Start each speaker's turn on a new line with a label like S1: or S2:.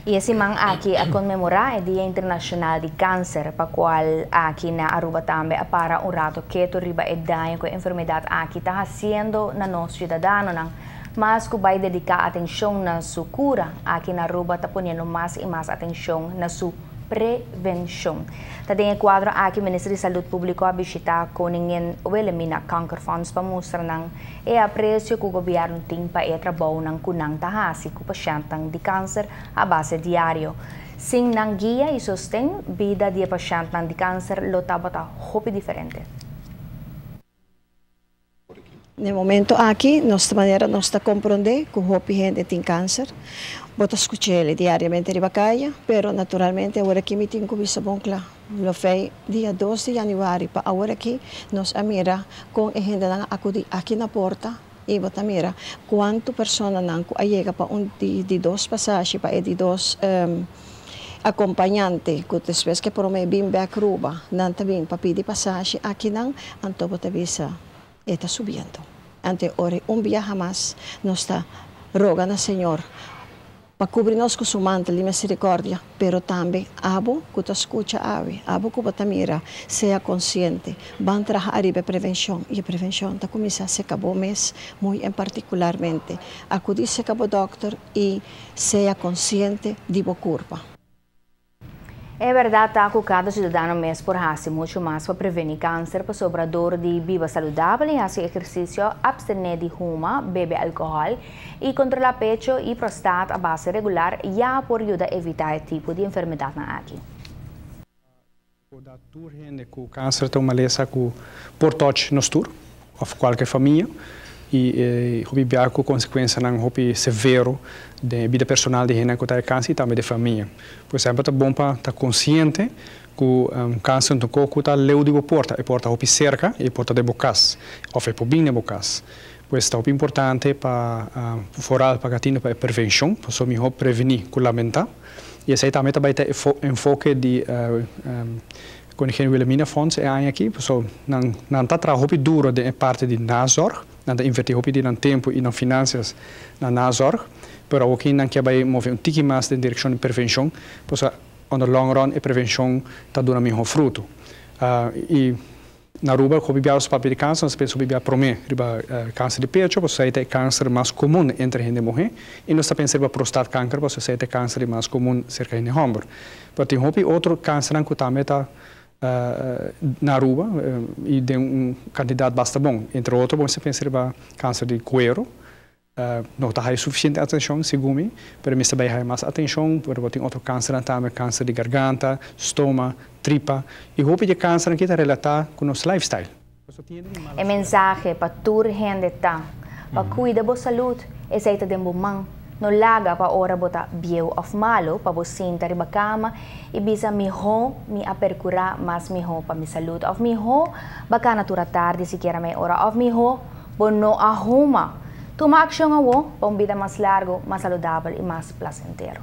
S1: Y e siman aki a conmemora e Dia Internacional di Cancer, pa cual aki na Aruba tambe a para un rato keto riba e daño cu e enfermedad aki ta haciendo na nos ciudadanonan. Mas cu bay dedica atencion na su cura, aki na Aruba ta poniendo mas y mas atencion na su prevencion. Ta den e cuadro aki Minister di Salud Publico a bishita Koningin Wilhelmina Kankerfonds pa mustra nan e aprecio cu gobierno tin pa e trabounan cu nan ta haci cu pashentnan di cancer a base diario. Sin nan guia y sosten, bida di e pashentnan di cancer lo tabata hopi diferente.
S2: Na e momento aki nos ta manera nos ta comprende cu hopi hende tin cancer. Bo ta scuch'el diariamente riba caya, pero naturalmente awor aki mi tin cu bisa bon cla. Lo fei dia 2 di januari pa awor aki nos a mira con e hendenan a acudi aki na porta y bo ta mira cuanto personanan cu a yega pa un di di dos pasashi pa e di dos acompañante cu despues cu e prome bin bek Ruba nan ta bin pa pidi pasashi akinan, anto bo ta bisa. E ta subiendo. Anto e ora un biaha mas nos ta roga na Señor pa cubri nos cu su mantel di misericordia, pero tambe abo cu ta scucha awe, abo cu bo ta mira, sea consciente, ban traha ariba e prevencion, y e prevencion ta cuminsa seca bo mes, muy en particularmente, acudi seca bo dokter y sea consciente di bo curpa.
S1: E berdad ta cu cada ciudadano mes por haci mucho mas pa preveni cancer pasobra door di biba saludabel y haci ehercicio, abstene di huma, bebe alcohol y controla pecho y prostaat a base regular ya por yuda evita e tipo di enfermedadnan aki.
S3: Recorda tur hende cu cancer ta un malesa cu por touch nos tur of cualke famia y hopi bia cu consecuencianan hopi severo den e bida personal di hendenan cu ta e cancer y tambe di famia. Por semper ta bon pa ta consciente cu cancer no ta un co cu ta leu di bo porta, e por ta hopi cerca y e por ta den bo cas of e por bin den bo cas. Pues ta hopi importante pa vooral pa Gatino pa e prevencion, pasobra miho preveni cu lamenta. Y esey tambe ta bay ta e enfoke di Koningin Wilhelmina Fonds e aña aki, pasobra nan nan ta traha hopi duro den e parti di nazorg, nan ta inverti hopi di nan tempo y nan financias na nazorg, pero awoki nan kier bay move un tiki mas den direccion di prevencion, pasobra on the long run e prevencion ta duna miho fruto. Y Na Aruba hopi biaha nos papia di kanser, nos ta pensa hopi biaha promé riba kanser di pecho, pasobra esei ta e kanser mas komun entre hende muhé, i nos ta pensa riba prostaatkanker, pasobra esei ta e kanser di mas komun serka hende hòmber. Pero tin hopi otro kansernan ku tambe ta na Aruba i den un kantidat basta bon. Entre otro bo mester pensa riba kanser di kuero, No ta haya suficiente atencion, segun mi, pero mester bay haya mas atencion, pero bo tin otro cancernan tambe, cancer di garganta, stoma, tripa, y hopi di e cancernan aki ta relata cu nos lifestyle.
S1: E mensahe pa tur hende ta, pa cuida bo salud, esey ta den bo man. No laga pa ora bo ta bieu of malo pa bo sinta riba cama y bisa miho mi a percura mas miho pa mi salud of miho bacana tur atardi sikiera mei ora of miho Bo no a huma. Tuma accion awo pa un bida mas largo, mas saludabel y mas placentero.